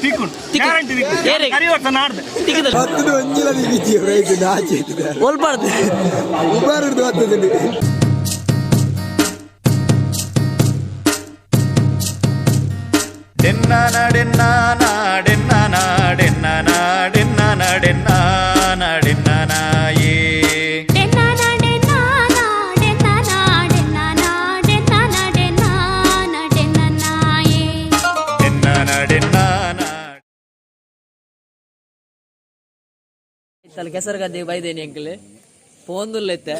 ತಿಕ್ಕುಂಡು, ಗ್ಯಾರಂಟಿ ತಿಕ್ಕು. ಕರಿ ವರ್ಷ ನಾಡ್ದು. ತಿಕ್ಕದ. ಹತ್ತದು ಒಂಜಿಲ ದಿಗಿಜಿ ಪ್ರೈಸ್ ಆಚೆ. ಒಲ್ಪಾಡ್ದು. ಉಬಾರದು ಹತ್ತದು. ಡೆನ್ನಾಡೆನ್ನಾಡೆನ್ನಾಡೆನ್ನಾಡೆನ್ನಾಡೆನ್ನಾಡೆನ್ನಾಯೇ. ಡೆನ್ನಾಡೆನ್ನಾಡೆನ್ನಾಡೆನ್ನಾಡೆನ್ನಾಡೆನ್ನಾಡೆನ್ನಾಯೇ. ಡೆನ್ನಾಡೆನ್ನಾಡ. ತಲೆ ಕೆಸರು ಗದ್ದೆ ಬೈದೇನಿ ಅಂಕಲ್, ಫೋನ್ ಇತ್ತೆ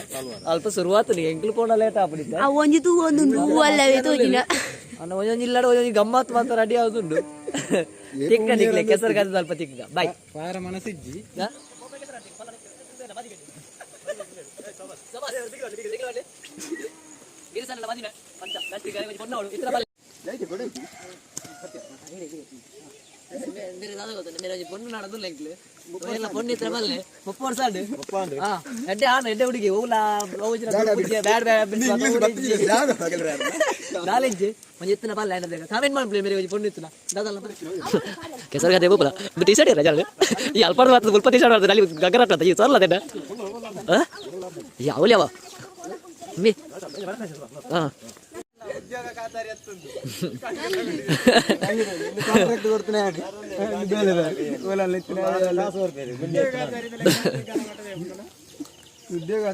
ಅಲ್ಪ ಶುರುವಾತು ಎಂಕಲ್ ಪೋಣ ಲೇಟ್ ಆಪಡಿತ್ತೆ. ಆ ಒಂಜಿ ತೂ ಒಂದು ಹೂವಲ್ಲವೇ ತೋಜಿನ. ಅನ್ನ ಒಂಜೊಂಜಿ ಇಲ್ಲಡ ಒಂಜೊಂಜಿ ಗಮ್ಮತ್ ಮಾತ್ರ ರೆಡಿ ಆಗುದುಂಡು. ತಿಕ್ಕ ನಿಕ್ಲೆ ಕೆಸರು ಗದ್ದೆ ಅಲ್ಪ ತಿಕ್ಕ ಬಾಯ್. ವಾರ ಮನಸ್ಸಿಜ್ಜಿ. ಪೊಣ್ಣು ನಾಡೋದಿಲ್ಲ ಎಂಕ್ಲು ಎಲ್ಲ ಪೊಣ್ಣು ಇತ್ರ ಬಲ್ಲೆ 30 ವರ್ಷ ಆಂಡ್. ಹಾ, ಎಡ್ಡೆ ಆನ ಎಡ್ಡೆ ಹುಡುಗಿ ಓಲ ಬ್ಯಾಡ್ ಬ್ಯಾಡ್. ನಾಲೆಜ್ ಒಂಜಿ ಎತ್ತಿನ ಬಲ್ಲೆ ಕಾಮೆಂಟ್ ಮಾಡ್ಲಿ ಮೇರೆ ಒಂಜಿ ಪೊಣ್ಣು ಇತ್ತಿನ ದಾದಲ್ಲ ಕೆಸರು ಗದ್ದೆ ಬೋಪಲ ಟೀ ಶರ್ಟ್ ಇರ ಜನ ಈ ಅಲ್ಪಾಡ ಮಾತ್ರ ಮುಲ್ಪ ಟೀ ಶರ್ಟ್ ಅಲ್ಲಿ ಗಗ್ಗರ ಈ ಸೊಲ್ಲ ಅದೇನ ಯಾವಲಿ ಅವ ಮಿ. ಹಾ. ಕಾಂಟ್ರಾಕ್ಟ್ ಕೊಡ್ತಾನೆ. ಉದ್ಯೋಗ.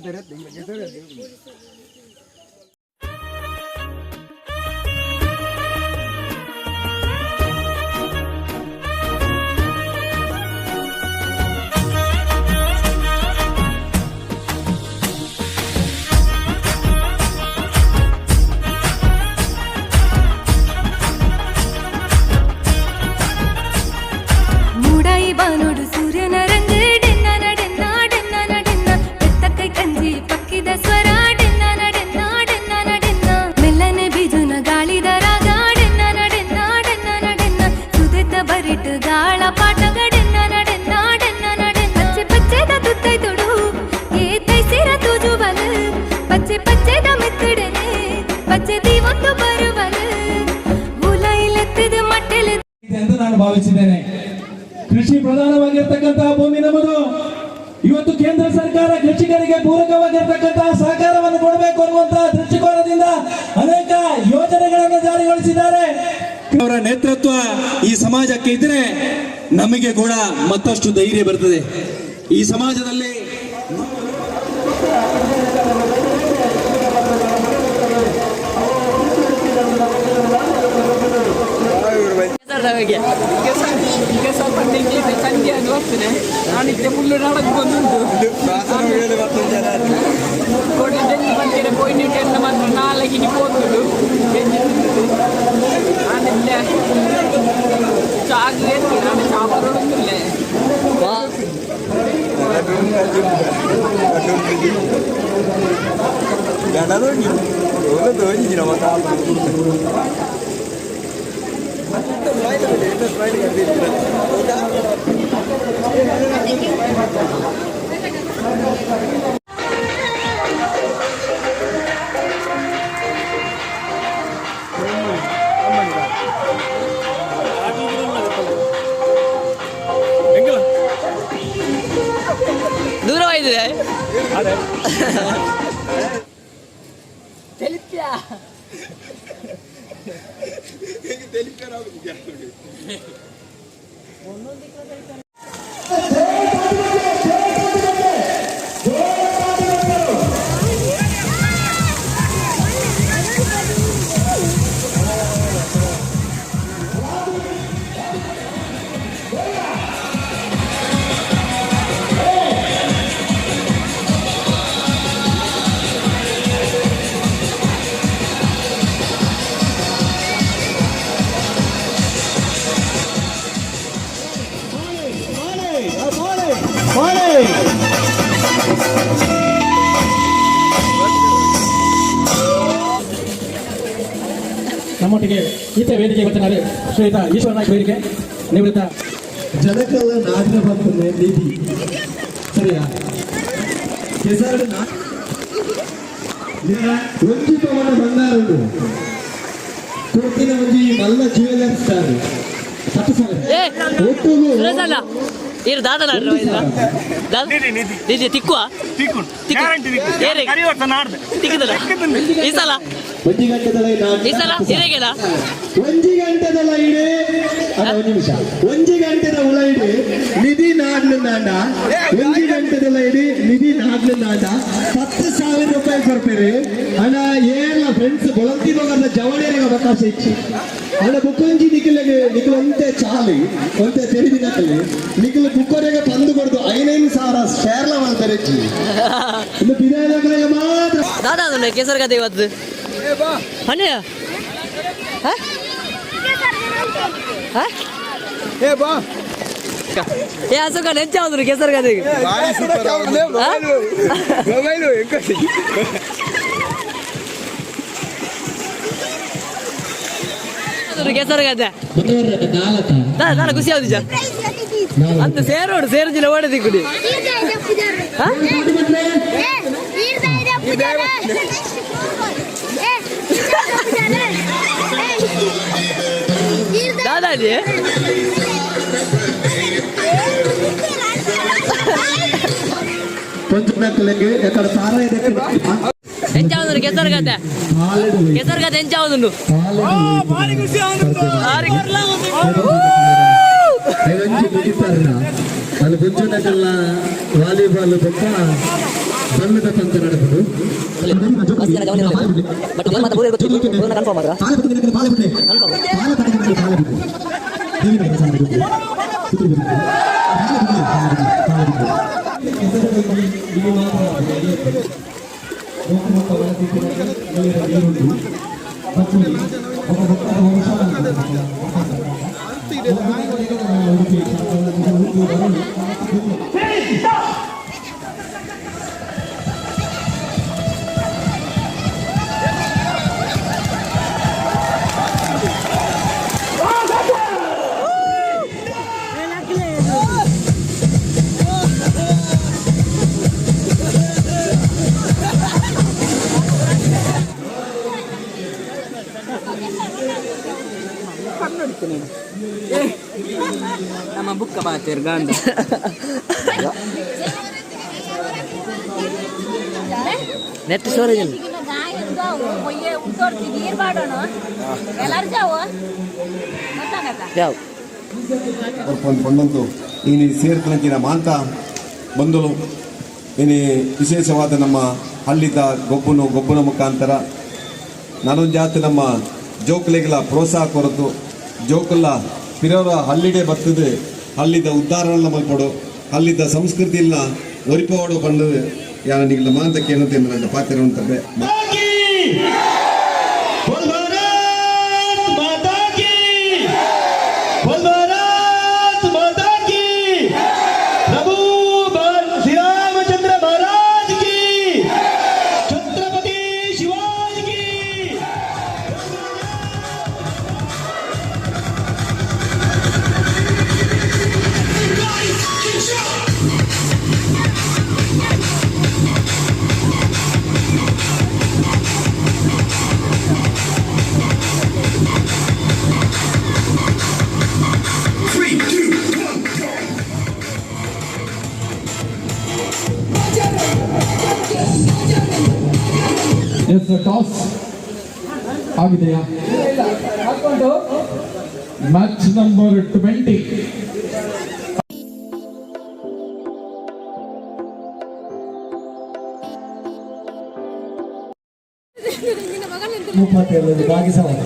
ಮೂಡಾಯಿ ಬಾನೋಡು ಸೂರ್ಯನ ರಂಗ ಡೆನ್ನ ಡೆನ್ನ ಡೆನ್ನ ಡೆನ್ನ, ಬೆತ್ತಕೈ ಕಂಜಿ ಪಕ್ಕಿದ ಸ್ವರ ಡೆನ್ನ ಡೆನ್ನ ಡೆನ್ನ ಡೆನ್ನ, ಮೆಲ್ಲನೆ ಬೀಜುನ ಗಾಳಿದ ರಾಗ ಡೆನ್ನ ಡೆನ್ನ ಡೆನ್ನ ಡೆನ್ನ, ಸುದೆತ ಬರಿಟ್ ಗಾಳ ಪಾಟಗ ಡೆನ್ನ ಡೆನ್ನ ಡೆನ್ನ ಡೆನ್ನ, ಪಚ್ಚೆ ಪಚ್ಚೆದ ತುತ್ತೈ ತೊಡು ಏ ತೈಸಿರ ತೂಜುವಲ್, ಪಚ್ಚೆ ಪಚ್ಚೆದ ಮಿತ್ತಡನೆ ಪಚ್ಚೆ ದೀವೊಂದು ಬರುವಲ್, ಉಲೈಲೆತ್ತದ ಮಟ್ಟೆಲೆ. ಇದೆ ಎಂದು ನಾನು ಭಾವಿಸಿದ್ದೇನೆ. ಕೃಷಿ ಪ್ರಧಾನವಾಗಿರ್ತಕ್ಕಂತಹ ಭೂಮಿ ನಮ್ಮದು. ಇವತ್ತು ಕೇಂದ್ರ ಸರ್ಕಾರ ಕೃಷಿಕರಿಗೆ ಪೂರಕವಾಗಿರ್ತಕ್ಕಂತಹ ಸಹಕಾರವನ್ನು ಕೊಡಬೇಕು ಅನ್ನುವಂತಹ ದೃಷ್ಟಿಕೋನದಿಂದ ಅನೇಕ ಯೋಜನೆಗಳನ್ನು ಜಾರಿಗೊಳಿಸಿದ್ದಾರೆ. ಅವರ ನೇತೃತ್ವ ಈ ಸಮಾಜಕ್ಕೆ ಇದ್ರೆ ನಮಗೆ ಕೂಡ ಮತ್ತಷ್ಟು ಧೈರ್ಯ ಬರ್ತದೆ ಈ ಸಮಾಜದಲ್ಲಿ. ಬಗ್ಗೆ. ನಾನಿತ್ತೆ ಮುಳ್ಳು ನಾಡಕ್ ಬಂದುಂಟು. ಕೊಡೆ ಜಂಜಿ ಬಂತೀರ ಪೋಯಿನಿಟ್ ಎಲ್ಲ ಮಾತ್ರ ನಾಲ್ಕಿನಿ ಪೋತುಡು ಜಂಜಿ ತಿಂದು. ನಾನಿಲ್ಲ ಚಾಗ್ ಎತ್ತಿ ನಾನು ಚಾ ಬರೋದಿಲ್ಲ. ದೂರವಾಗಿದೆ ತೆಲಿಪ್ಯಾ. ನಮ್ಮೊಟ್ಟಿಗೆ ಈತ ವೇದಿಕೆ ಬರ್ತಾರೆ ಶ್ರೀಯುತ ಈಶ್ವರ ನಾಯ್ಕ ವೇದಿಕೆ ನಿವೃತ್ತ. ಜನಕಲ್ಲ ನಾಡಿನ ಬರ್ತದೆ ನಿಧಿ ಸರಿಯಾ ಕೆಸರು ಒಂಜಿ ಪವನ ಬಂಗಾರ ಕೊಡ್ತಿನ ಒಂಜಿ ಮಲ್ಲ ಜ್ಯುವೆಲರ್ಸ್ ಸ್ಟಾರ್. 10,000. ಏ ಒಟ್ಟಿಗೆ ಸುರೇಶ್ ಅಣ್ಣ ಇರು ದಾದನ ದಾದ ನಿಧಿ ನಿಧಿ ನಿಧಿ ತಿಕ್ಕುವ ತಿಕ್ಕು ತಿಕ್ಕು. ಗ್ಯಾರಂಟಿ ತಿಕ್ಕು ಏರಿ. ಕರಿ ವರ್ಷ ನಾಡ್ದೆ ತಿಕ್ಕದಲ್ಲ ಈ ಸಲ ಒಂಜಿ ಗಂಟೆದಲ್ಲ ಈ ಸಲ ಹಿರೇಗೆಲ್ಲ ಒಂಜಿ ಗಂಟೆದಲ್ಲ ಇಡೆ ಅಲ್ಲ ಒಂದು ನಿಮಿಷ. ಒಂಜಿ ಗಂಟೆದ ಉಳ ಇಡಿ ನಿಧಿ ನಾಡ್ಲು ನಾಡ. ಒಂಜಿ ಗಂಟೆದಲ್ಲ ಇಡಿ ನಿಧಿ ನಾಡ್ಲು ನಾಡ. 10,000 ರೂಪಾಯಿ ಕೊಡ್ತೀರಿ ಅಣ್ಣ. ಏನ ಫ್ರೆಂಡ್ಸ್ ಬೊಳಂತಿ ಮಗನ ಜವಳಿಯರಿಗೆ ಅವಕಾಶ ಇಚ್ಚಿ ಅಣ್ಣ. ಬುಕ್ಕೊಂಜಿ ನಿಖಿಲಿಗೆ ನಿಖಿಲ್ ಒಂತೆ ಚಾಲಿ ಒಂತೆ ತೆರಿದಿನಕಲಿ ನಿಖಿಲ್ ಬುಕ್ಕೊರೆಗೆ ಬಂದು ಕೊಡ್ದು 5,000 ಶೇರ್ಲ ಮಾಡ್ತಾರೆ ಹೆಚ್ಚಿ. ಇನ್ನು ಬಿದಾಯಗಳಿಗೆ ಮಾತ್ರ. ದಾದಾ ಅಂದ್ರೆ ಕೇಸರ್ ಕತೆ ಇವತ್ತು ಅಣ್ಣಯ್ಯ. ಹಾ? ಹಾ? ಏ ಅಶೋಕ ನೆಂಚ ಅಂದ್ರೆ ಕೇಸರ್ ಕತೆಗೆ. ಕೇಸರ್ ಕತೆ ದಾದಾ ದಾದಾ ಖುಷಿ ಆಗುದು ಅಂತ ಸೇರೋಡು ಸೇರು ಜಿಲ್ಲೆ ಓಡದಿ ಕುಡಿ. ದಾದಾಜಿ కొంచెం ನಕ್ಕಲಿಗೆ ಎక్కడ ಸಾರ ಇದಕ್ಕೆ. ಎಂಚಾವಂದು ಕೆಸರು ಕತೆ, ಕೆಸರು ಕತೆ ಎಂಚಾವಂದು. ಅಲ್ಲಿ ಗುಂಜುನಕಲ್ಲ ವಾಲಿಬಾಲ್ ಬೊಕ್ಕ ಬಣ್ಣದ ಪಂತ ನಡಪುಡು. ಕನ್ಫರ್ಮ್ ನಮ್ಮ ಬುಕ್ಕ ಬಾತೇರ್ ಗಾಂಧ. ನೆಟ್ ಸ್ಟೋರೇಜ್ ಇಲ್ಲ. ಯಾವ ಪಂಡಂತು ಇನಿ ಸೇರ್ತನಂಚಿನ ಮಾಂತ ಬಂದಳು. ಇನಿ ವಿಶೇಷವಾದ ನಮ್ಮ ಹಳ್ಳಿದ ಗೊಬ್ಬನು ಗೊಬ್ಬನ ಮುಖಾಂತರ ನಾನೊಂದು ಜಾತಿ ನಮ್ಮ ಜೋಕುಲಿಗೆಲ್ಲ ಪ್ರೋತ್ಸಾಹ ಕೊರತು ಜೋಕುಲ್ಲ ಪಿರೋರ ಹಳ್ಳಿಡೆ ಬರ್ತದೆ. ಹಳ್ಳಿದ ಉದ್ಧಾರಣ ಮಲ್ಪಡು, ಹಳ್ಳಿದ ಸಂಸ್ಕೃತಿ ಇಲ್ಲ ಒರಿಪೋಡು ಪಂಡು ಯಾರ ನಿಗಲ ಮಾಂತ ಕೇಳುತ್ತೆ ನನ್ನ ಪಾತ್ರ ಅಂತಂದ್ರೆ. बोल भारत माता की, बोल भारत माता की, प्रभु श्री रामचंद्र महाराज की, छत्रपति शिवाजी की. ಎಸ್, ಟಾಸ್ ಆಗಿದೆಯಾ? Match number 20. 37 ಭಾಗಿಸವಾದ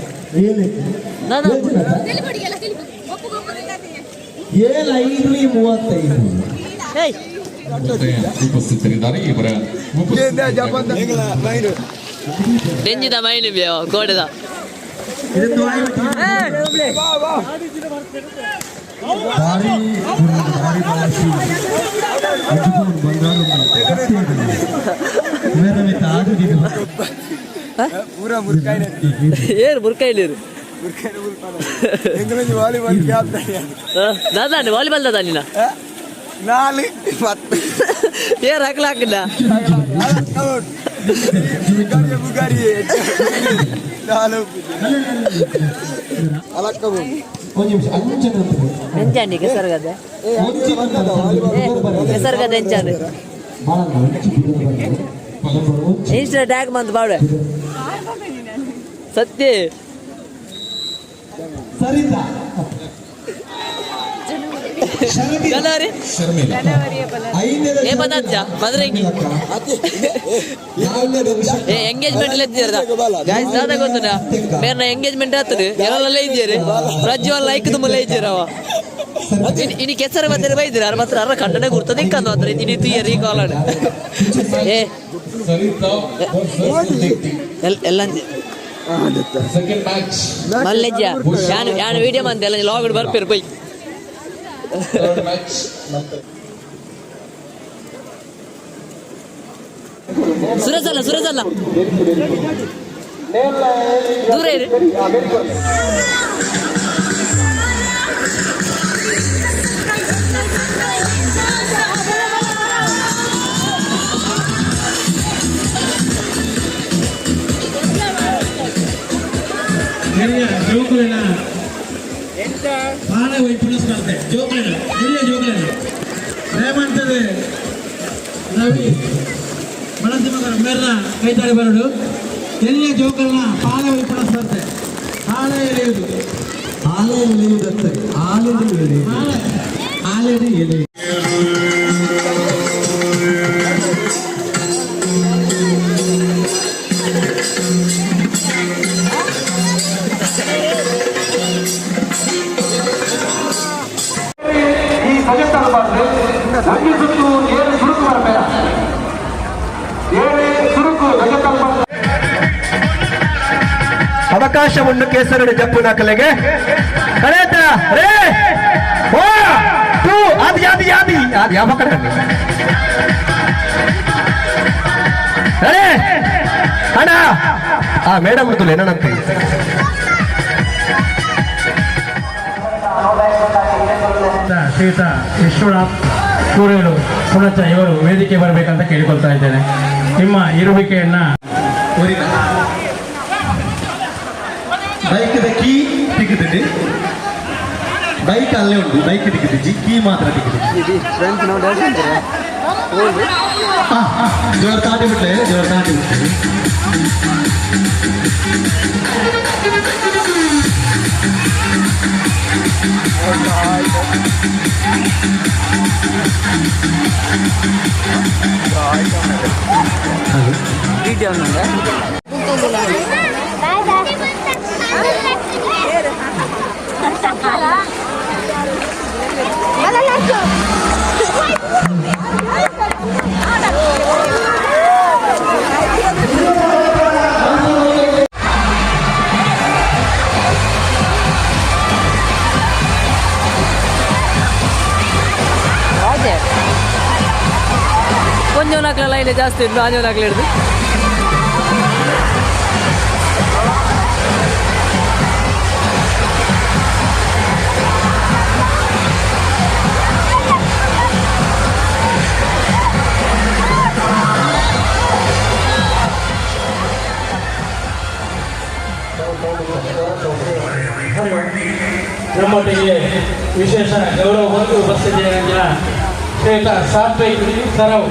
ಏನಿತ್ತು? ದಾದಾ. ಏಳು ಐದು 35. ಏಯ್. ಉಪಸ್ಥಿತರಿದ್ದಾರೆ. ಇವರ ಡೆಂಜಿದ ಮೈನ್ ಬೇವ ಕೋಡೆದ. ಭಾರಿ ಭಾರಿ ಭಾಷಿ ಅಜ್ಜುಪುನ್ ಬಂಗಾರು ಮೇರೆ ಮಿತ್ತ ಆಗುದಿದೆ. ಪೂರಾ ಮುರ್ಕಾಯಿನ. ಏನು ಬುರ್ಕ ಇಲ್ಲಿರು. ಮುರ್ಕಾಯಿನ ಎಂಗ್ಲೇಜ್ ವಾಲಿಬಾಲ್ ಕ್ಯಾಪ್ಟನ್. ದಾದಾ ವಾಲಿಬಾಲ್ ದಾದಾ ನಿನ್ನ. ನಾಲ್ 10. ಏರ್ ಹಾಕ್ಲ ಹಾಕಿಲ್ಲ. ಔಟ್. ಎಂಚಾಂಡಿ ಕೆಸರುಗದ್ದೆ? ಕೆಸರುಗದ್ದೆ ಎಂಚಾಂಡಿ? ಇನ್ಸ್ಟಾ ಟ್ಯಾಗ್ ಬಂತು ಬಾಡೆ ಸತ್ಯ. ಸರಿತಾ. ಜನವರಿ. ಶರ್ಮಿಲಾ. ಐದನೇ. ಏ ಬಂದಜ್ಜ ಮದ್ರಂಗಿ. ಏ, ಎಂಗೇಜ್ಮೆಂಟ್ ಎತ್ತಿದ್ದೀರ ಗಾಯ್ಸ್? ದಾದ ಗೊತ್ತುನಾ? ಬೇರೆ ಎಂಗೇಜ್ಮೆಂಟ್ ಆಗ್ತದೆ, ಎಲ್ಲ ಇದ್ದೀರಿ. ಪ್ರಜ್ವಲ್ ಲೈಕ್ ತುಂಬ ಇದ್ದೀರ ಅವ. ಇನಿ ಕೆಸರು ಬಂದರೆ ಬೈದಿರ ಅರ ಮಾತ್ರ ಅರ ಕಣ್ಣನೆ ಗುರ್ತದೆ ಇಂಕಂದು ಮಾತ್ರ ಇನಿ ತುಯ್ಯರಿ ಕಾಲಡ್. ಏ. ಸರಿತಾ ವರ್ಸಸ್ ದೀಪ್ತಿ. ಎಲ್ ಎಲ್ಲ. Second match. ಮಲ್ಲೆಜ್ಜ ಯಾನು ಯಾನು ವಿಡಿಯೋ ಮಂತೆ ಎಲ್ಲ ಲಾಗ್ ಬರ್ಪೇರು ಬೈ. Third match. Suresh ಅಲ್ಲ, ಸುರೇಶ್ ಅಲ್ಲ, ದೂರ ಇರಿ. ಹಿರಿಯ ಜೋಕುಲೆನ ಪಾಲೆ ವೈಪುಣ ಸ್ಪರ್ಧೆ. ಜೋಕುಲೆನ, ಹಿರಿಯ ಜೋಕುಲೆನ ರೇಮಂತದ ರವಿ ಮನಸಿಮಗರ ಮೇರ್ನ ಕೈತಾಳಿ ಬರಡು. ಎಲ್ಲಿಯ ಜೋಕಲ್ನ ಪಾಲೆ ವೈಪುಣ ಸ್ಪರ್ಧೆ. ಹಾಳೆ ಎಳೆಯುವುದು. ಹಾಲೆ ಎಳೆಯುವುದಕ್ಕೆ, ಹಾಲೆದು ಎಳೆಯುವುದು. ಹಾಳೆ. ಹಾಲೆದು ಎಳೆಯುವುದು. ಈ ಸಜೆಸ್ಟ್ ಒಂಜಿ ಸುತ್ತು ಏಳು ಸುರುಕು ಬರಬೇಡ, ಏಳು ಸುರುಕು ಗಜಕಲ್ಪ. ಅವಕಾಶವನ್ನು ಕೇಸರಡು ಜಪ್ಪು ನಾಕಲೆಗೆ ಕಳೆತ ರೇ ಓ ಟೂ ಅದು ಯಾದಿ ಯಾದಿ ಅದು ಯಾವ ಕಡೆ ಅರೆ ಅಣ್ಣ, ಆ ಮೇಡಮ್ ಏನಂತ. ಶ್ರೀಯುತ ವಿಶ್ವನಾಥ್ ಕೂರೇಳು ಪುಣಚ ಇವರು ವೇದಿಕೆ ಬರಬೇಕಂತ ಕೇಳಿಕೊಳ್ತಾ ಇದ್ದೇನೆ. ನಿಮ್ಮ ಇರುವಿಕೆಯನ್ನ ಬೈಕ್ದ ಕೀ ತಿಕ್ಕುತ್ತದೆ. ಬೈಕ್ ಅಲ್ಲೇ ಉಂಟು. ಬೈಕ್ ತಿಕ್ಕುತ್ತೆ, ಕೀ ಮಾತ್ರ ತಿಕ್ಕುತ್ತೆ. ಜೋರ್ ತಾಟಿ ಬಿಟ್ಲೆ, ಜೋರ್ ತಾಟಿ ಬಿಟ್ಲೆ. ಒಂಜೋ ನಾಕ್ಲ ಲೈನ್ ಜಾಸ್ತಿ ಉಂಟು, ಆಂಜೋ ನಾಕ್ಲ ಹಿಡ್ದು. ನಮ್ಮೊಟ್ಟಿಗೆ ವಿಶೇಷ ಗೌರವ ಹೊಂದು ಉಪಸ್ಥಿತಿಯಾಗಿದ್ದ ಶ್ರೀಯುತ ಸಾತ್ವಿಕ್ ಸರವ್.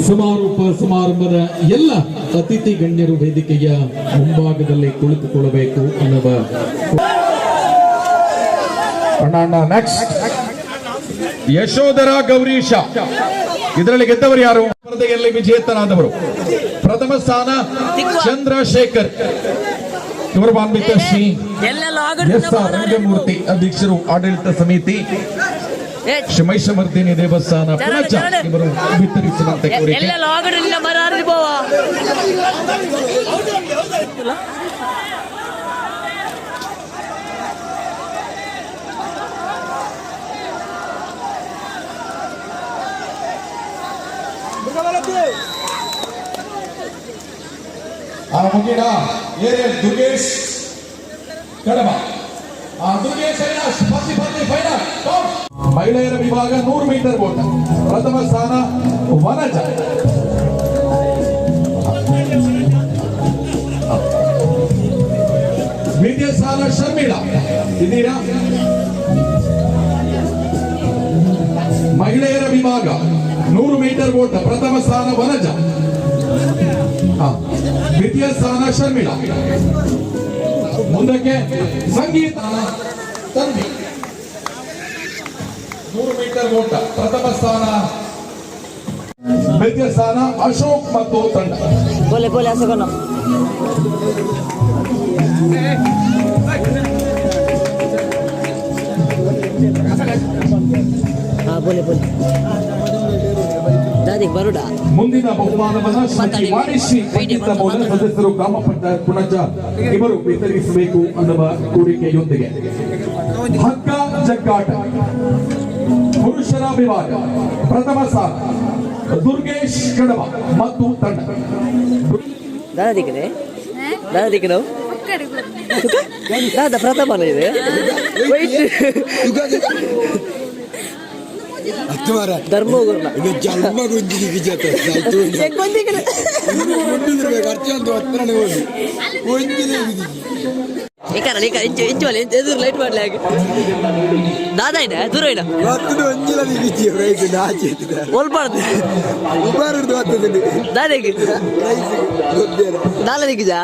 ಸಮಾರೋಪ ಸಮಾರಂಭದ ಎಲ್ಲ ಅತಿಥಿ ಗಣ್ಯರು ವೇದಿಕೆಯ ಮುಂಭಾಗದಲ್ಲಿ ಕುಳಿತುಕೊಳ್ಳಬೇಕು ಅನ್ನುವ. ಅಣ್ಣ, ನೆಕ್ಸ್ಟ್ ಯಶೋಧರ ಗೌರೀಶ. ಇದರಲ್ಲಿ ಗೆದ್ದವರು ಯಾರು? ಸ್ಪರ್ಧೆಯಲ್ಲಿ ವಿಜೇತರಾದವರು ಪ್ರಥಮ ಸ್ಥಾನ ಚಂದ್ರಶೇಖರ್, ಗೌರವಾನ್ವಿತ ಶ್ರೀ ಎಸ್ ಆರ್ ರಂಗಮೂರ್ತಿ ಅಧ್ಯಕ್ಷರು, ಆಡಳಿತ ಸಮಿತಿ, ಶ್ರೀ ಮಹಿಷಮರ್ದಿನಿ ದೇವಸ್ಥಾನ, ಪುಣಚ ಇವರು ವಿತರಿಸುವಂತೆ ಕೋರಿಕೆ. ಎಲ್ಲೆಲ್ಲ ಆಗಡಿಲ್ಲ ಮರ ಬೋವ. ಆ ಮುಗಿನ ಏರಿಯಲ್ ದುರ್ಗೇಶ್ ಕಡಬ, ಆ ದುರ್ಗೇಶ್ ಅವಿನಾಶ್ ಪತಿ ಪತ್ನಿ ಫೈನಲ್. ಮಹಿಳೆಯರ ವಿಭಾಗ 100 ಮೀಟರ್ ಓಟ ಪ್ರಥಮ ಸ್ಥಾನ ವನಜ, ದ್ವಿತೀಯ ಸ್ಥಾನ ಶರ್ಮಿಳಾ ಇದ್ದೀರಾ? ಮಹಿಳೆಯರ ವಿಭಾಗ 100 ಮೀಟರ್ ಓಟ ಪ್ರಥಮ ಸ್ಥಾನ ವನಜ, ದ್ವಿತೀಯ ಸ್ಥಾನ ಶರ್ಮಿಳಾ, ಮುಂದಕ್ಕೆ ಸಂಗೀತ ತನ್ವಿ. 100 ಮೀಟರ್ ಓಟ ಪ್ರಥಮ ಸ್ಥಾನ, ದ್ವಿತೀಯ ಸ್ಥಾನ ಅಶೋಕ್ ಮತ್ತು ತಂಡ. ಬೋಲೆ ಬೋಲೆ ಅಶೋಕನ. ಹಾ ಬೋಲೆ ಬೋಲೆ ದಾದಿಗೆ ಬರುಡಾ. ಮುಂದಿನ ಬಹುಮಾನವನ್ನು ಶ್ರೀಮತಿ ವಾಣಿಶ್ರೀ ಪಂಡಿತ ಮೌಲ ಸದಸ್ಯರು, ಗ್ರಾಮ ಪಂಚಾಯತ್ ಪುಣಚ ಇವರು ವಿತರಿಸಬೇಕು ಅನ್ನುವ ಕೋರಿಕೆಯೊಂದಿಗೆ. ಹಗ್ಗ ಜಗ್ಗಾಟ ಪುರುಷರ ವಿಭಾಗ ಪ್ರಥಮ ಸ್ಥಾನ ದುರ್ಗೇಶ್ ಕಡಬ ಮತ್ತು ತಂಡ. ದಾದಿಗೆ ದಾದಿಗೆ ನಾವು ದಾದ ಪ್ರಥಮ ಇದೆ. ಧರ್ಮ ಎದುರು ಲೈಟ್ ಮಾಡ್ಲಿ ಹಾಗೆ. ದಾದಾ ಇನ ದೂರ ಇನ ಒಲ್ಪಾಡ್ದು ದಾದೆಗೆ ದಾಲ ದಿಕ್ಕಿಜಾ.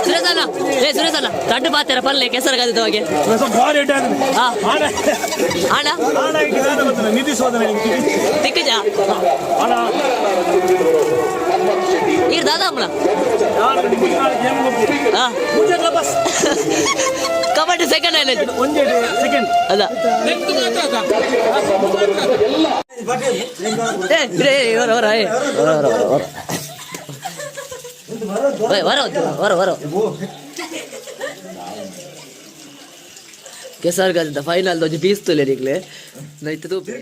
ಸುರೇಶಣ್ಣ, ಏ ಸುರೇಶಣ್ಣ, ಕಡ್ಡು ಪಾತ್ರೆ ಪಲ್ಲೆ ಕೆಸರು ಕದಿತವಾಗೆ. ಅಣ್ಣ ನಿಧಿ ಶೋಧನೆ ದಿಕ್ಕಜ ಈಗ ದಾದಾ ಅಮ್ಮನ ಕಬಡ್ಡಿ ಸೆಕೆಂಡ್ ಸೆಕೆಂಡ್ ಅಲ್ಲ. ಏ ಹೊರ ಹೊರ ಏ ಹೊರ ಹೊರ ಹೊರ ಹೊರ ಹೊರ ಹೊರ ಕೆಸರು ಗದ್ದ ಫೈನಲ್ ಒಂಜಿ ಬೀಸ್ತುಲೆ ನಿಕ್ಲೆ ನೈತ್ ತೂಪೆ.